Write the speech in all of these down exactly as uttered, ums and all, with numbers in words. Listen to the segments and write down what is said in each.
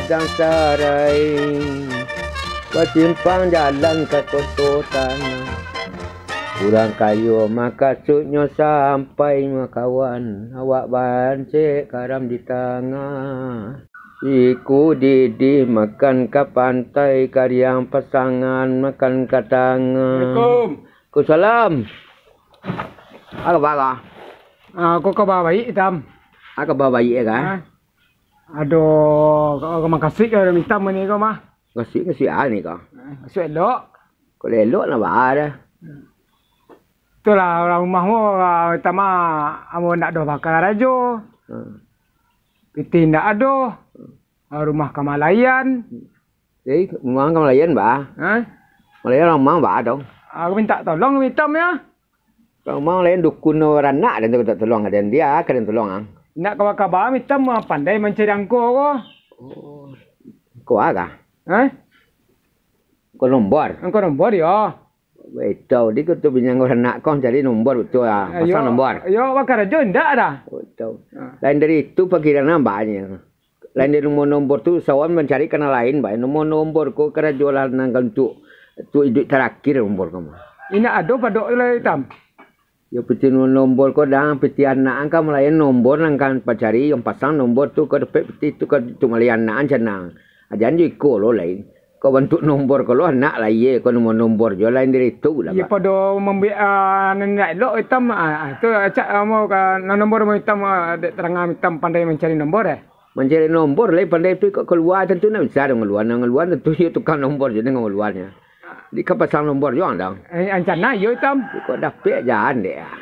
Batang Sarai, basimpang jalan ka Koto Tangah. Urang kayo makasuiknyo sampai makawan, awak bancek karam di tangah. Iku didih makan ka pantai, kariang pasangan makan ka tangah. Assalamualaikum. Waalaikumsalam. Apo kaba? Ah, ko kaba baiak, Tam. Ah, kaba baiak, ka? Ah. Ado, ka-, ka makasuik ka Mitam ko ni ko mah. Makasuik, makasuik a ni ko? Eh, makasuik elok. Kok elok nak baa dah. Itulah urang rumah mo, ah, Mitam ah, ambo ndak doh bakarajo. Hmm. Pitih ndak ado. Ah, rumah ka malaian. Jadi, rumah ka malaian baa? Hah? Malaian rumah baa dong. Ah, mintak tolong Mitam yo. Kalau mang lain dukun baranak, den tu mintak tolong, den dia ka den tolong ang. Nak kaba-kaba, Mitam pandai mancari angko ko. Oh, angko a kah? Hah? Angko nombor? Angko nombor, yo. Baitau, di ko tu binyang baranak ko, cari nombor batua, ah. Pasang nombor. Yo, bakarajo indak dah. Baitau. Ah. Lain dari itu, pikiran ang banyak. Lain dari nomor-nomor tu, sawan mancari kana lain, bae. Nomor-nomor ko karajo lah nan untuak, untuak iduik tarakhir nomor ko mah. Indak ado padok tu lai, Tam. Yo, pitih nomor ko dang, pitih anak ang ka malayan nomor nan ka pacari, ang pasang nomor tu ka dapek pitih tu ka untuak malayan anak ang canang. Ajan jo iko lo lai. Kok bantuak nombor ko lo anak lah, iyo, ko nomor-nombor jo lain dari tu lah, iyo, Pak. Pado mambuek, ah, nan indak elok Tam, ah, ah, tu acak, ah, mau ka, nan nombor mau Tam, ah, dek tarang Tam pandai mancari nombor, eh? Mancari nombor lai pandai tu, kok kalua tantu nak bisa dong kalua, nan kalua tantu iyo tukang nombor jo nan kaluanyo. Di ka pasang nombor jo ang dong. Eh, ancana iyo Tam. Kok dapek jan dek, ah.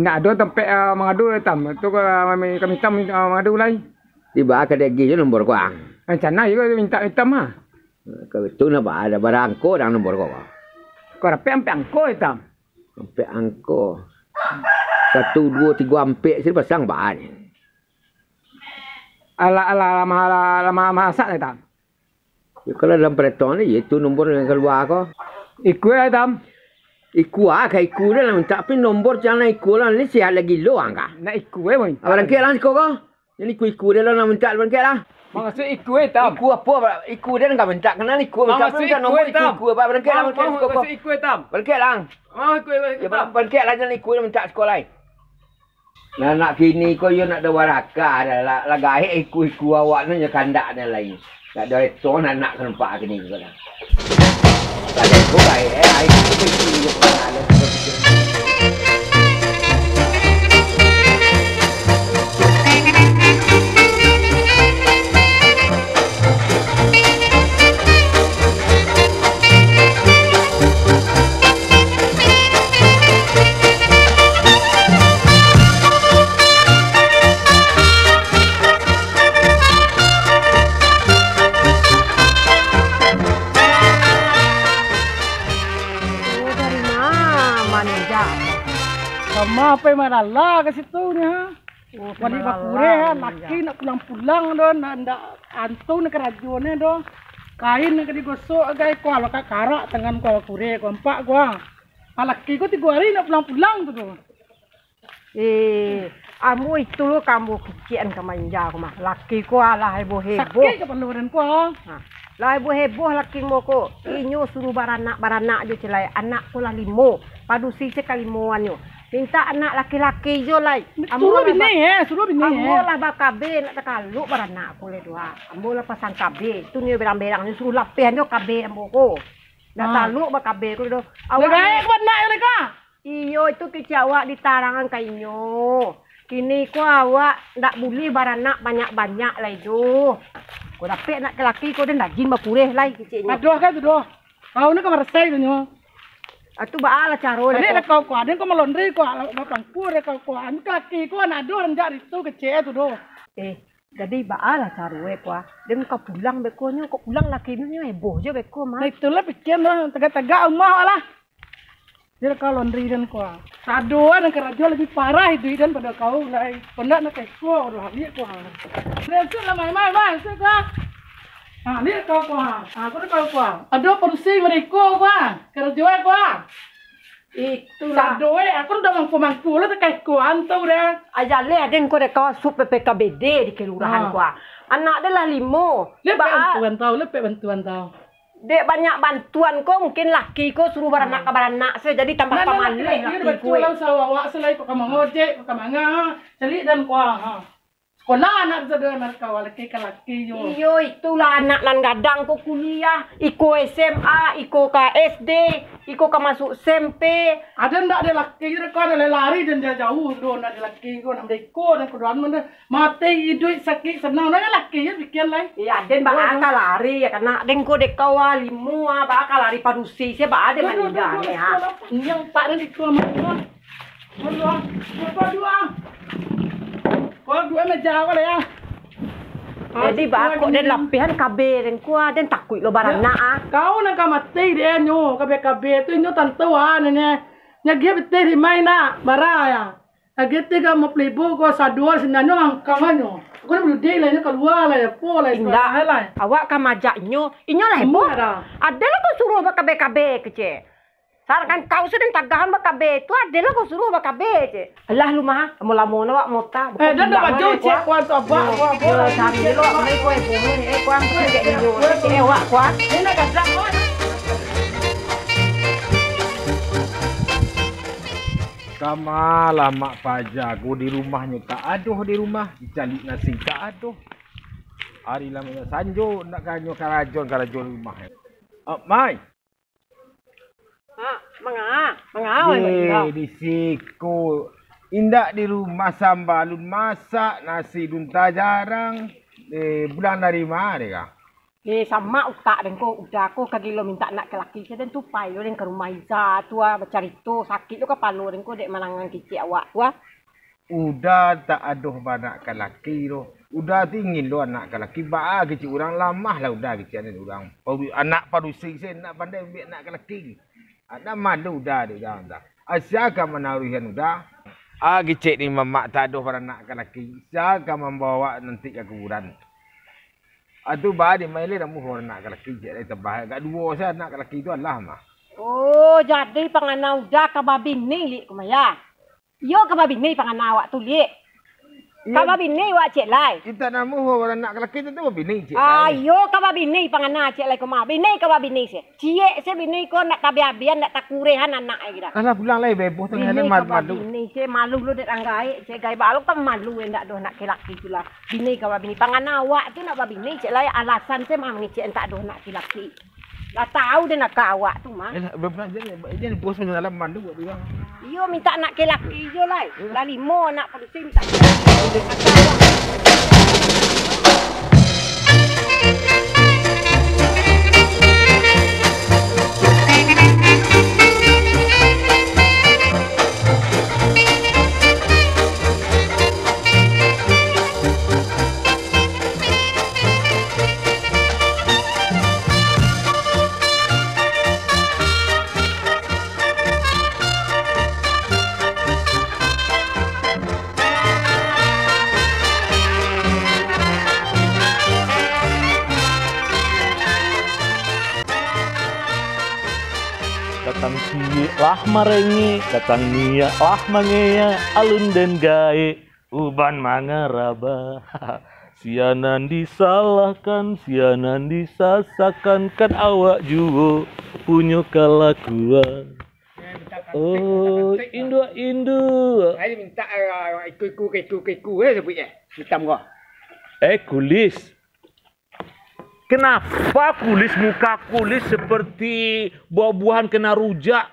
Indak ado tampek, ah, mangadu Tam. Tu ka, kami Tam, ah, mangadu lai. Di baa ka diagiah jo nombor ko ang. Ancana iyo mintak Tam, ah. Kalau itu nah, ba-, ada barangko dang nombor ko. Ko dapek ampek angko, Tam. Ampek angko. Satu, duo, tigo, ampek, sini pasang baa ni. Alah, alah, alah, alah, alah, alah, masak ni, Tam. Ya, kalau dalam peretongan ni, ya itu nombor yang kalua ko. Ikua, Tam. Ikua ka ikua dah lah mintak, tapi nombor jangan ikua lah, ni sihat lagi lo ang ka. Nak ikua, Bang. Abang Rangkek lah, ikua ko. Jadi iku-iku dia lah nak mintak barangkek lah. Maksud iku, eh, Tam? Iku apo, Pak? Iku dia nak mintak, kenal iku mintak, mintak nomor iku, iku, Pak, barangkek lah, barangkek lah. Maksud iku, eh, Tam? Barangkek lah. Mau iku, eh, Tam? Barangkek lah, jangan iku dia mintak sekolah, eh. Nah, nak kini ko yo nak da waraka dah lah, lah gaek iku-iku awak ni nyo kandak ni lai. Nak da reto nak, nak ka nampak kini ko dah. Oh, dari ma-, mano, Jak? Kama apo malala ka situ nyo? Oh, baliak bakureh, laki nak pulang-pulang doh, nak, ndak antu nak karajo nyo doh. Kain nak digosok agai ko, alokak karak tangan ko, bakureh ko, ampak ko. Ah, laki ko tigo hari nak pulang-pulang tu doh. Eh, ambo itu lo ka ambo kicikan ka manja ko mah. Laki ko alah heboh-heboh. Sakik kapalo badan ko. Ha, lah heboh-heboh laki ambo ko. Inyo suruh baranak-baranak jo cilai. Anak ko lah limo. Padusi se kalimoannyo. Mintak anak laki-laki jo lai. Ambo suruh lah bini, ba-, eh, suruh bini, ambo eh, lah bakabe, nak takaluk baranak ko lai tu, ha. Ambo lah pasang kabe. Tu nyo berang-berang nyo suruh lapeh nyo kabe ambo ko. Nak taluk bakabe ko lai tu. Awak gaek ko anak ko lai ka? Iyo, itu kecek awak ditarangan ka inyo. Kini ko awak ndak buliah baranak banyak-banyak lai doh. Ko dapek anak laki-laki ko den rajin bakureh lai keceknyo. Aduh, kan tu doh. Kau ni ka marasai tu nyo. Atu baa lah caro lai ko. Ado kau ko, ado kau malondri ko, bapangku ado kau ko. Anu laki ko anak doh, anjak itu kecek tu doh. Eh, jadi baa lah caro e ko ah. Den ka pulang beko nyo, kok pulang laki nyo heboh jo beko mah. Nah, itulah pikiran lah, tagak-tagak rumah lah. Dia ka laundry den ko ah. Sado ah, nan karajo labiah parah iduik den pado kau lai. Pandak nak ka iko, aduh, liek ko ah. Liek lah, mai, mai, mai, liek ko ah. Ha, liek kau ko ah. Ha, kau kau ko ah. Ado padusi mareko ko ah. Karajo ko ah. Itulah. Sado, eh, aku udah mangku-mangku lah takah ikuan tu dah. Ajaleh, aden ko dek kau asuak P P K B D di kelurahan ko, ah. Anak den lah limo. Lepek bantuan tau, lepek bantuan tau. Dek banyak bantuan ko, mungkin laki ko suruah baranak ka baranak se, jadi tambah pamalu laki ko. Lah, usaho awak se lai, ko ka mangojek, ko ka manga, caliak dan kuah, ha. Sekolah anak tu, anak kau, laki ka laki jo. Iyo, itulah anak nan gadang ko kuliah, iko S M A, iko ka S D, iko ka masuk S M P. Ado ndak ado laki ko, ado lai lari dan jauh-jauh tu, ndak ado laki ko, ndak ado iko, dan keduaan mana. Mati, iduik, sakik, sanang, ndak ado laki ko pikiran lai. Iyo, aden baa ka lari, yo, anak den ko dek kau, ah, limo, ah, baa ka lari padusi, sia baa den maningga ni, ah. Panjang tak ado di ko, mah. Aduh, ah. Aduh, ah. Kau duo meja kau lah, ya. Jadi, baa kok den lapihan kabeh den ko, ah, den takuik lo baranak, ah. Kau nan ka mati dek nyo, kabeh-kabeh tu inyo tantu, ah, nene. Nyagiah pitih rimai nak, bara, ya. Lagi tigo puluah ribu ko sadua sinan nyo angkang nyo. Aku ni beludek lah, nyo kalua lah, ya, apo lah, itu lah. Indak. Awak ka majak inyo, inyo lah heboh. Ado lah kau suruah bakabeh-kabeh kecek. Sarangan kau sudah tagahan bakabeh tu, ado lah kau suruah bakabeh kecek. Alah lu mah, lamo-lamo nah awak mota. Eh, dah, dah baju cek kuan tu abak, kuan, kuan. Yo, cari dulu, awak ni kuan, kuan, eh, kuan, kuan, cek dulu, cek awak, kuan. Ini nak gasak, kuan. Kama lah Mak Paja ko di rumahnyo tak ado di rumah, dicaliak nasi tak ado. Ari lah sanjo nak kanyo karajo-karajo di rumah. Ah, Mai. Ha, manga, manga, Mai, Mai. Di siko. Indak di rumah samba alun masak, nasi dunta jarang. Eh, pulang dari ma deh kah? Eh, samak utak den ko, Uda ko ka gilo mintak anak laki-laki, den tu pai lo den ka rumah Iza tu, ah, bacarito, sakik lo kapalo den ko dek mandangaan kecek awak tu, ah. Uda tak ado baanak laki doh. Uda tu ingin lo anak laki, baa kecek urang lamah lah Uda kecek anak urang. Paru-, anak padusi se ndak pandai ambiak anak laki. Ado malu Uda dek urang tu. Asa ka manaruihan Uda. Ah, kecek ni mamak tak ado baanak laki. Sia ka mambawa nanti ka kuburan. Atu baa di maileh namuah anak laki, cek lai tabah. Agak duo se anak laki tu alah mah. Oh, jadi pangana Uda ka babini, Lik, kumaya? Iyo, ka babini pangana awak tu, Lik. Ka babini awak, cek lai. Kita namuah anak laki tu, tu babini, cek lai. Ah, iyo, ka babini pangana, cek lai, kuma. Bini ka babini se. Ciek se bini ko ndak tabiah-biah, ndak takurehan anak ai kira. Alah pulang lai, beboh tu. Bini ka babini se, malu lo dek urang gaek, cek gaek baa lo ka malu ndak doh anak laki-laki tu lah. Bini ka babini. Pangana awak tu nak babini, cek lai alasan se mah mangecek ndak doh nak laki-laki. Lah tahu deh nak ka awak tu mah. Eh, lah, benar, jadi, jadi bos menyalam malu buat dia. Iyo, mintak nak laki-laki iyo lai. Lah limo anak padusi mintak. Datang ciek lah marengek, datang niak lah mangeak, alun den gaek, uban mangarabah. Sia nan disalahkan, sia nan disasakan, kan awak juo punyo kalakuan. Oh, induak-induak. Ai mintak, eh, iku-iku, iku-iku, eh, sabuik, eh, hitam ko. Eh, Kulis. Kenapa Kulis, muka Kulis seperti buah-buahan kena rujak?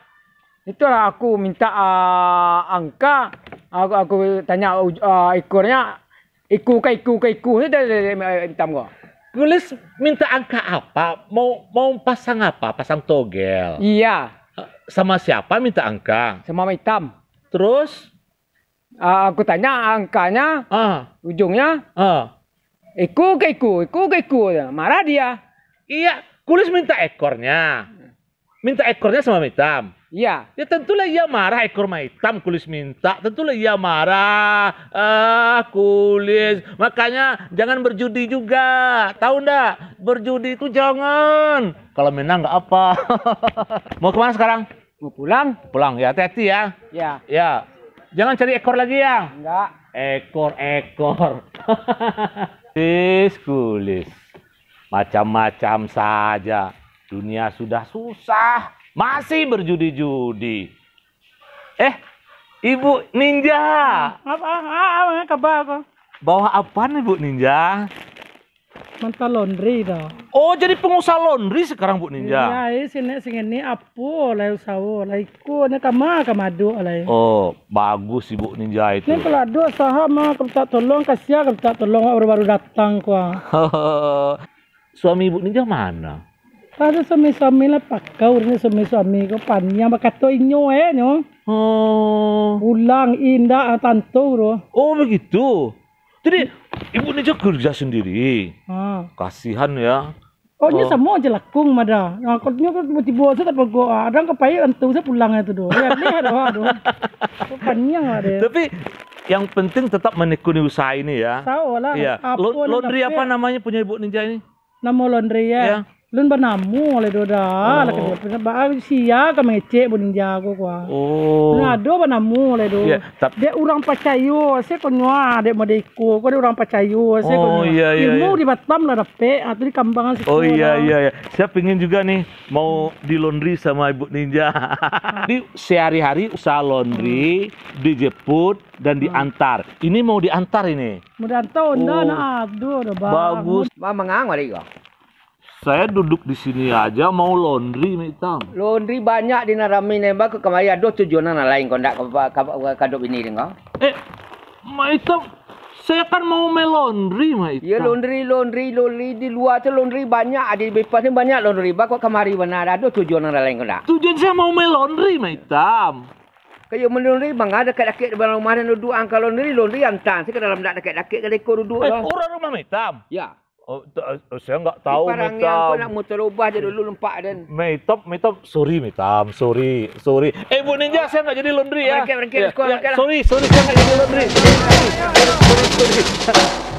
Itulah aku minta, ah, angka. Aku, aku tanya, ah, ekornya, iku ka iku ka iku, itu dari, dari, eh, hitam ko. Kulis minta angka apa? Mau, mau pasang apa? Pasang togel? Iya. Sama siapa minta angka? Sama Mak Itam. Terus? Ah, aku tanya angkanya, ah, ujungnya, ah, iku ka iku, iku ka iku. Marah dia. Iya, Kulis minta ekornya. Minta ekornya sama Mak Itam. Iya. Ya, tentulah ia marah, ekor Mak Itam Kulis minta. Tentulah ia marah. Ah, Kulis. Makanya jangan berjudi juga. Tahu ndak? Berjudi itu jangan. Kalau menang nggak apa. Mau kemana sekarang? Mau pulang? Pulang, ya, hati-hati, ya. Ya. Ya. Jangan cari ekor lagi, ya. Enggak. Ekor-ekor. Tis kulis. Macam-macam saja. Dunia sudah susah, masih berjudi-judi. Eh, Ibu Ninja. Apa, apa, apa kabar ko? Bawa apa nih, Bu Ninja? Mantah laundry dah. Oh, jadi pengusaha laundry sekarang, Bu Ninja? Iya, eh, sini, sini, apo lah usaho lah. Iko ni kama, kama aduk lah. Oh, bagus Ibu Ninja itu. Ni kalau aduk usaha mah, kalau tak tolong, kasihan kalau tak tolong, baru-baru datang ko. Suami Ibu Ninja mana? Ado suami-suami lah pakau, ni suami-suami ko paniang bakato inyo, eh, nyo. Oh. Pulang, indak, ah, tantu tu. Oh, begitu. Jadi, Ibu Ninja kerja sendiri. Ha. Kasihan, ya. Oh, nyo samo aja lakung mada. Nah, kalau nyo kan tibo-tibo saja tak pegok. Ah, adang ka payah antu saja pulang itu doh. Ya, aneh doh, aduh. Paniang lah deh. Tapi, yang penting tetap menekuni usaha ini, ya. Usaho lah. Iya. Apo nan laundry apa dapek namanya punya Ibu Ninja ini? Namo laundry, ya? Ya. Lun banamo lai do dah. Oh. Lah kena, kena ba-, sia ka mangecek Bu Ninja ko kuah. Oh. Lun ado banamo lai do. Ya, tap- Dek urang pacayo, se ko nyoa, dek mode iko, ko dek urang pacayo, se ko nyoa. Oh, iya, iya, iya. Ilmu di Batam lah dapek, ah, tu di Kambangan situ lah. Oh, iya, iya, iya. Saya pingin juga nih, mau di laundry sama Ibu Ninja. Di sehari-hari usaha laundry, hmm, dijemput dan, hmm, diantar. Ini mau diantar ini. Mau diantar, oh, ndak, nak ado dah, Bang. Bagus. Bang, mangang balik ko? Saya duduk di sini aja mau laundry, Mak Itam. Laundry banyak di nan rami ni, Bang. Kamari ado tujuan nan lain ko, ndak ka, ka, ka, kadok bini deng ko. Eh, Mak Itam, saya kan mau main laundry, Mak Itam. Ya, laundry, laundry, laundry. Di lua tu laundry banyak, di Bypass ni banyak laundry. Bang, kok kamari bana, ado tujuan nan lain ko ndak? Tujuan saya mau main laundry, Mak Itam. Kayo main laundry, Bang, ado dakek-dakek di balakang rumah dan duduk angka laundry, laundry antan. Saya ka dalam dak dakek-dakek ka deko duduk. Eh, lah. Urang rumah Mak Itam? Ya. Oh, t-, eh, saya nggak tahu, Mak Itam. Ko nak mutarubah je dulu lempak den. Mak Itam, Mak Itam, sorry, Mak Itam, sorry, sorry. Eh, Bu Ninja, saya nggak jadi laundry, ya. Berangkat, berangkat, ya, sekolah, ya, berangkat lah. Sorry, sorry, saya nggak jadi laundry. Sorry, sorry.